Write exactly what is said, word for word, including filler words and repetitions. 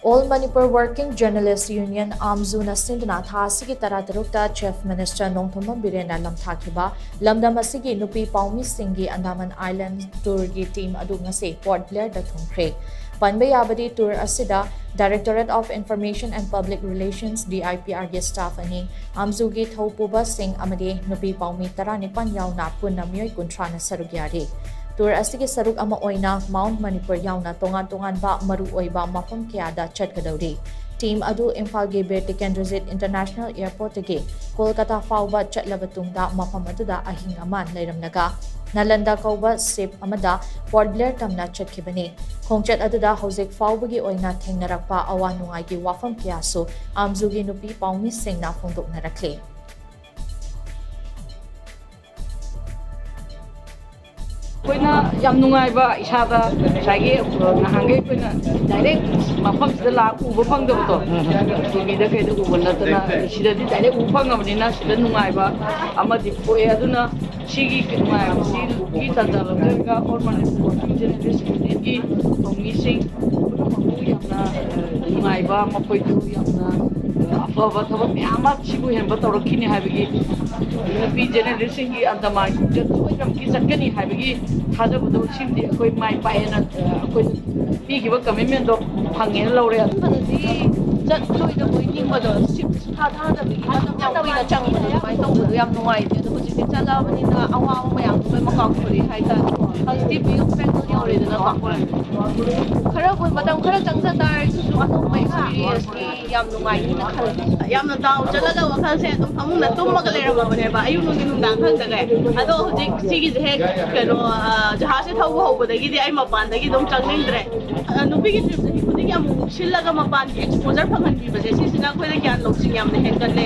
All Manipur Working Journalist Union, ꯑꯥꯝꯖꯨꯅ ꯁꯤꯟꯗꯨꯅ ꯊꯥ ꯑꯁꯤꯒꯤ ꯇꯔꯥꯇꯔꯨꯛꯇ Chief Minister ꯅꯣꯡꯊꯣꯝꯕꯝ ꯕꯤꯔꯦꯟꯅ ꯂꯝꯊꯥꯈꯤꯕ ꯂꯝꯗꯝ ꯑꯁꯤꯒꯤ ꯅꯨꯄꯤ ꯄꯥꯎꯃꯤꯁꯤꯡꯒꯤ Andaman Island tourꯒꯤ team ꯑꯗꯨ ꯉꯁꯤ Port Blairꯗ ꯊꯨꯡꯈ꯭ꯔꯦ꯫ ꯄꯟꯕ ꯌꯥꯕꯗꯤ, tour ꯑꯁꯤꯗ Directorate of Information and Public Relations, D I P R ꯒꯤ staff ꯑꯅꯤ, ꯑꯥꯝꯖꯨꯒꯤ ꯊꯧꯄꯨꯕꯁꯤꯡ ꯑꯃꯗꯤ ꯅꯨꯄꯤ ꯄꯥꯎꯃꯤ ꯇꯔꯥꯅꯤꯄꯥꯟ ꯌꯥꯎꯅ ꯄꯨꯟꯅ ꯃꯤꯑꯣꯏ ꯀꯨꯟꯊ꯭ꯔꯥꯅ ꯁꯔꯨꯛ ꯌꯥꯔꯤ꯫ Tour ꯑꯁꯤꯒꯤ ꯁꯔꯨꯛ ꯑꯃ ꯑꯣꯏꯅ Mount Manipur ꯌꯥꯎꯅ ꯇꯣꯉꯥꯟ ꯇꯣꯉꯥꯟꯕ ꯃꯔꯨꯑꯣꯏꯕ ꯃꯐꯝ ꯀꯌꯥꯗ ꯆꯠꯀꯗꯧꯔꯤ꯫ Team ꯑꯗꯨ ꯏꯝꯐꯥꯜꯒꯤ ꯕꯤꯔ ꯇꯤꯀꯦꯟꯗ꯭ꯔꯖꯤꯠ International Airportꯇꯒꯤ ꯀꯣꯜꯀꯇꯥ ꯐꯥꯎꯕ ꯆꯠꯂꯕ ꯇꯨꯡꯗ ꯃꯐꯝ ꯑꯗꯨꯗ ꯑꯍꯤꯡ ꯑꯃ ꯂꯩꯔꯝꯂꯒ ꯅꯥꯂꯟꯗ ꯀꯧꯕ ship ꯑꯃꯗ Port Blair ꯇꯝꯅ ꯆꯠꯈꯤꯕꯅꯤ꯫ ꯈꯣꯡꯆꯠ ꯑꯗꯨꯗ ꯍꯧꯖꯤꯛ ꯐꯥꯎꯕꯒꯤ ꯑꯣꯏꯅ ꯊꯦꯡꯅꯔꯛꯄ ꯑꯋꯥ ꯅꯨꯡꯉꯥꯏꯒꯤ ꯋꯥꯐꯝ ꯀꯌꯥꯁꯨ ꯑꯥꯝꯖꯨꯒꯤ ꯅꯨꯄꯤ ꯄꯥꯎꯃꯤꯁꯤꯡꯅ ꯐꯣꯡꯗꯣꯛꯅꯔꯛꯂꯤ꯫ ꯑꯩꯈꯣꯏꯅ ꯌꯥꯝ ꯅꯨꯡꯉꯥꯏꯕ ꯏꯁꯥꯗ ꯉꯁꯥꯏꯒꯤ, ꯑ, ꯅꯍꯥꯟꯈꯩ ꯑꯩꯈꯣꯏꯅ direct ꯃꯐꯝꯁꯤꯗ ꯂꯥꯛ ꯎꯕ ꯐꯪꯗꯕꯗꯣ, ꯎꯝ꯫ TVꯗ ꯀꯩꯗ ꯎꯕ ꯅꯠꯇꯅ ꯁꯤꯗꯗꯤ direct ꯎꯕ ꯐꯪꯉꯕꯅꯤꯅ ꯁꯤꯗ ꯅꯨꯡꯉꯥꯏꯕ ꯑꯃꯗꯤ ꯄꯣꯛꯑꯦ꯫ ꯑꯗꯨꯅ ꯁꯤꯒꯤ ꯅꯨꯡꯉꯥꯏꯕꯁꯤꯒꯤ ꯇꯥꯟꯖꯥ ꯂꯧꯖꯔꯒ All Manipur Working Journalist Unionꯒꯤ ꯊꯧꯃꯤꯁꯤꯡ ꯄꯨꯝꯅꯃꯛꯄꯨ ꯌꯥꯝꯅ, ꯑ, ꯅꯨꯡꯉꯥꯏꯕ, ꯃꯈꯣꯏꯗꯨ ꯌꯥꯝꯅ, ꯑ, ꯑꯐꯕ ꯊꯕꯛ ꯃꯌꯥꯝ ꯑꯃ ꯁꯤꯕꯨ ꯍꯦꯟꯕ ꯇꯧꯔꯛꯈꯤꯅꯤ ꯍꯥꯏꯕꯒꯤ, ꯅꯨꯄꯤ journalistꯁꯤꯡꯒꯤ Andaman ꯈꯣꯡꯆꯠ ꯁꯣꯏꯗꯅꯃꯛꯀꯤ ꯆꯠꯀꯅꯤ ꯍꯥꯏꯕꯒꯤ ꯊꯥꯖꯕꯗꯣ ꯁꯤꯃꯗꯤ ꯑꯩꯈꯣꯏ ꯃꯥꯏ ꯄꯥꯛꯑꯦꯅ, ꯑ, ꯑꯩꯈꯣꯏ ꯄꯤꯈꯤꯕ commitmentꯗꯣ ꯐꯪꯉꯦꯅ ꯂꯧꯔꯦ꯫ ꯑꯗꯨꯗꯤ ꯆꯠꯂꯣꯏꯗꯕꯣꯏ ꯅꯤꯡꯕꯗꯣ, ship ꯁꯨꯡꯊꯥ ꯊꯥꯗꯕꯒꯤ ꯃꯇꯝ ꯌꯥꯝ ꯀꯨꯏꯅ ꯆꯪꯕꯗꯣ ꯑꯗꯨꯃꯥꯏꯅ ꯇꯧꯕꯗꯣ ꯌꯥꯝ ꯅꯨꯡꯉꯥꯏꯇꯦ꯫ ꯑꯗꯣ ꯍꯧꯖꯤꯛꯇꯤ ꯆꯠꯂꯛꯑꯕꯅꯤꯅ ꯑꯋꯥꯕ ꯃꯌꯥꯝꯗꯣ ꯂꯣꯏꯅꯃꯛ ꯀꯥꯎꯊꯣꯔꯛꯑꯦ ꯍꯥꯏꯇꯥꯔꯦ꯫ ꯍꯧꯖꯤꯛꯇꯤ Bay of Bengal ꯌꯧꯔꯦꯗꯅꯀꯣ꯫ ꯈꯔꯕꯨ ꯃꯇꯝ ꯈꯔ ꯆꯪꯖ ꯇꯥꯔꯒꯁꯨ ꯑꯅꯧꯕ experienceꯀꯤ ꯌꯥꯝ ꯅꯨꯡꯉꯥꯏꯅꯤꯅ ꯈꯜꯂꯦ꯫ ꯌꯥꯝꯅ down ꯆꯠꯂꯒ ꯋꯥꯈꯜꯁꯦ ꯑꯗꯨꯝ ꯐꯃꯨꯡꯗ ꯇꯨꯝꯃꯒ ꯂꯩꯔꯝꯃꯕꯅꯦꯕ, ꯑꯌꯨꯛ ꯅꯨꯡꯊꯤꯟ ꯅꯨꯡꯗꯥꯡ ꯈꯪꯗꯒꯩ꯫ ꯑꯗꯣ ꯍꯧꯖꯤꯛ ꯁꯤꯒꯤꯁꯦ ꯍꯦꯛ ꯀꯩꯅꯣ, ꯑ, ꯖꯍꯥꯖꯁꯦ ꯊꯧꯕ ꯍꯧꯕꯗꯒꯤꯗꯤ ꯑꯩ ꯃꯄꯥꯟꯗꯒꯤ ꯑꯗꯨꯝ ꯆꯪꯅꯤꯡꯗ꯭ꯔꯦ꯫ ꯑ, ꯅꯨꯄꯤꯒꯤ trip ꯆꯍꯤ ꯈꯨꯗꯤꯡꯒꯤ ꯑꯃꯨꯛ ꯁꯤꯜꯂꯒ ꯃꯄꯥꯟꯒꯤ exposure ꯐꯪꯍꯟꯕꯤꯕꯁꯦ, ꯁꯤꯁꯤꯅ ꯑꯩꯈꯣꯏꯗ ꯒ꯭ꯌꯥꯟ ꯂꯧꯁꯤꯡ ꯌꯥꯝꯅ ꯍꯦꯟꯒꯠꯂꯦ꯫